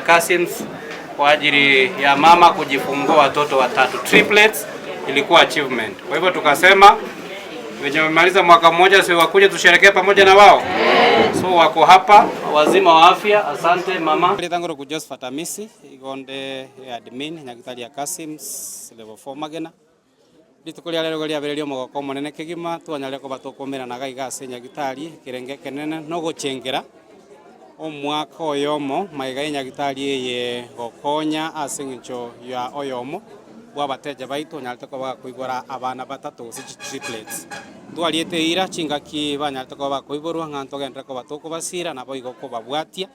Kasims kwa ajili ya mama kujifungua watoto watatu triplets, ilikuwa achievement. Kwa hivyo tukasema wenye wamemaliza mwaka mmoja si wakuje tusherekee pamoja na wao. So wako hapa wazima wa afya. Asante mama. Litangoro ku Josephat Amisi igonde admin nyagitari ya Kasims level 4 Magena. Rituko ria rero riabereria omogoko omonene kegima twanyare koba tokomeranaga iga ase nyagitari ekerenge ekenene nogochengera Omwaka oyomo magega y'enyagitari eye gokonya ase engencho ya oyomo bw'abateja baito onyarete koba gakoibora abana batato gose chitriplets. Ntwariete eira chingaki banyarete koba bakoiborwa ng'a ntogenderere koba tokobasira naboigo kobabwatia,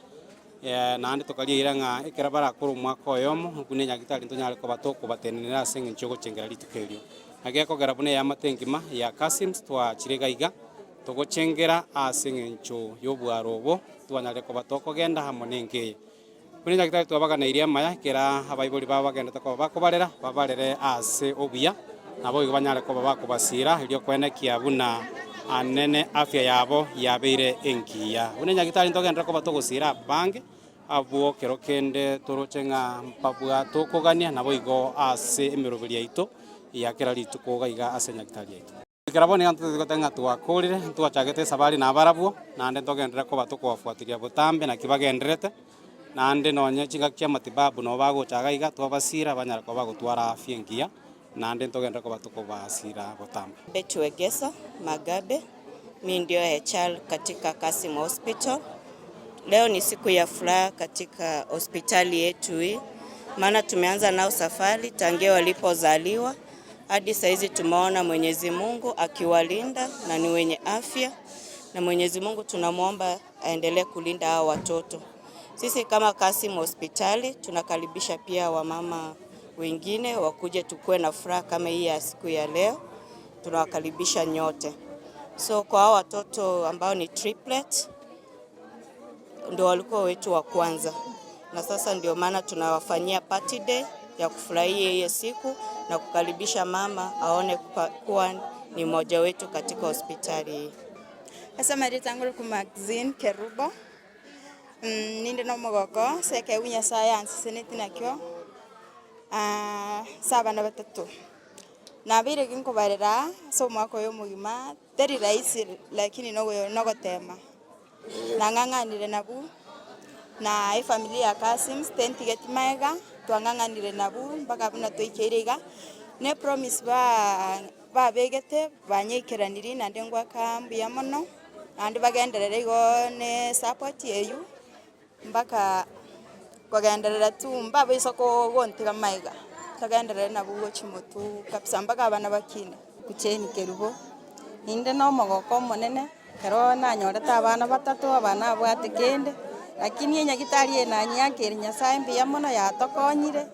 naende tokaria eira ng'a ekero barakore omwaka oyomo buna enyagitari ntonyare koba tokobatenenera ase engencho y'ogochengera rituko erio. Naki gekogera buna eamate engima ya Kasims twachire iga iga. Togochengera ase engencho y'obwaro obo twanyare koba tokogenda amo nenka eye. Buna Nyagetari twabaganeirie amaya, kera abaibori babo bagendete koba bakobarera, babarere ase obuya, naboigo banyare koba bakobasiira, erio koenekia buna anene afya yabo yabeire engiya. Buna Nyagetari ntogenderere koba togosiira abange, abwo kero kende toroche ng'a mbabwate okogania, naboigo ase emeroberi yaito ya kera rituko iga iga ase Nyagetari yaito. Ekero bono iga ntotagete goteba ng'a twakorire, ntwachagete esabari nabarabwo, naende ntogenderere koba tokobafuatilia botambe naki bagendererete, naende nonye chingaki chi'amatibabu nabo bagocha iga iga twabasira banyare koba bagotwara afya engiya, naende ntogenderere koba tokobasira botambe. Betty Wegesa Magabe, mi ndio HR katika Kassim Hospital. Leo ni siku ya furaha katika hospitali yetu hii, maana tumeanza nao safari tangia walipozaliwa hadi saizi tumeona Mwenyezi Mungu akiwalinda na ni wenye afya, na Mwenyezi Mungu tunamwomba aendelee kulinda hao watoto. Sisi kama Kassim Hospitali tunakaribisha pia wamama wengine wakuje tukue na furaha kama hii ya siku ya leo. Tunawakaribisha nyote. So kwa hao watoto ambao ni triplet ndio walikuwa wetu wa kwanza, na sasa ndio maana tunawafanyia party day ya kufurahia hiyo siku na kukaribisha mama aone kuwa ni mmoja wetu katika hospitali hii. Ase amarieta ngore Maxine Kerubo, ninde nomogoko ase ekeegwa Nyasaye anseseneti nakio, ase abana batato. Nabeire ginkobarera ase omwaka oyo omogima, teri rahisi lakini nogo nogotema. Nang'ang'anire nabwo, na efamiri ya Kasims tentigeti magega, twang'ang'anire nabwo mpaka buna twaikeire iga, na epromise baa babegete banyaikeranirie naende ngoaka mbuya mono, naende bagenderere igoo na esupport eywo, mpaka kogenderera tu mbabaisa ko gontiga magega, togenderere nabwo gochia motwe kabisa mpaka abana bakine. Jane Kerubo, ninde na omogoko omonene. Ekero nanyorete abana batato, aba nabwate kende, lakini enyagitari eye nanyiakeire Nyasaye mbuya mono yatokonyire,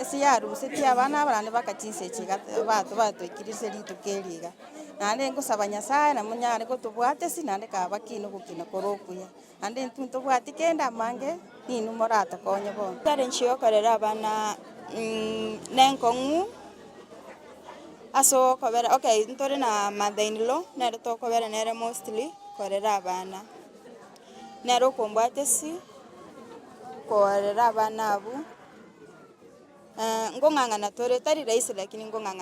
ase yarusetie abana aba naende baka chinsa echi iga bato batoikire ase rituko eri iga. Naende nkosaba Nyasaye namonyare gotobwatesi naende kabakina ogokina kore okuya. Naende intwe ntobwati kende amange, ninwe moratokonye bono. Challenge ya okorera abana nenkong'u ase okobera okay ntore na mother in law nere tokobera nere mostly korera abana. Nere okombwatesi korera abana abwo, nkong'ang'ana tore tari rahisi lakini nkong'ang'ana.